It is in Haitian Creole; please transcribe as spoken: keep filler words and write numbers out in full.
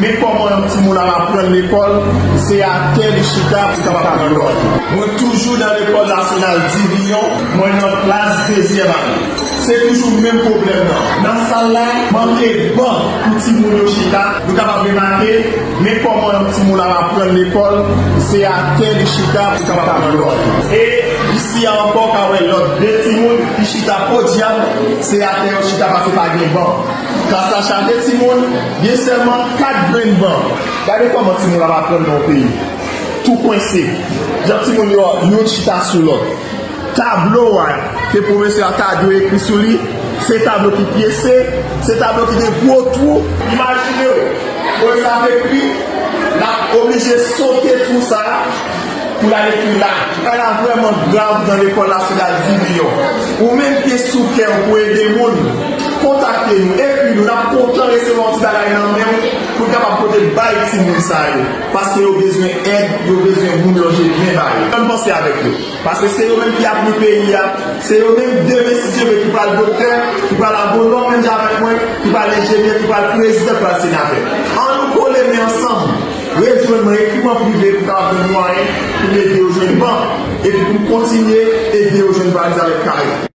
Men kòman yon timoun ap aprann lekòl, se atè li chita pou kapab aprann lòt. Mwen toujou nan lekòl nasyonal Diviyon, mwen nan klas dezyèm ane. Se toujou menm pwoblèm nan. Nan sal la, manke ban pou timoun yo chita. Nou kapab remake, men kòman yon timoun ap aprann lekòl, se atè li chita pou kapab aprann lòt. E isi a ankò, w ka wè lòt de timoun ki chita podyab, se atè yo chita paske pa gen ban. Klas la chaje timoun, gen sèlman kat grenn ban. Gade kòman timoun ap aprann nan yon peyi tou kwense. Jan timoun yo, youn chita sou lòt. Tablo a ke pwofesè a ta dwe ekri sou li, se tablo ki pyese, se tablo ki gen gwo twou. Imajine w, pwofesè a ap ekri, l ap oblije sote twou sa a pou l al ekri la. Bagay la vrèman grav nan lekòl nasyonal Diviyon. Ou menm ki sou kè w pou ede moun, kontakte nou, ekri nou, n ap kontan resevwa yon ti bagay nan men w pou n kapab pote bay timoun sa yo. Paske yo bezwen èd, yo bezwen moun lonje men ba yo. Ann panse avèk yo. Paske se yo menm ki avni peyi a, se yo menm demen, si Dye vle, ki pral doktè, ki pral agonòm menm jan avèk mwen, ki pral enjenyè, ki pral prezidan, ki pral senatè. Ann nou kole men ansanm. Rejwenn mwen, ekri m an prive pou kapab jwenn mwayen pou m ede yo jwenn ban, epi pou m kontinye ede yo jwenn valiz avèk kay.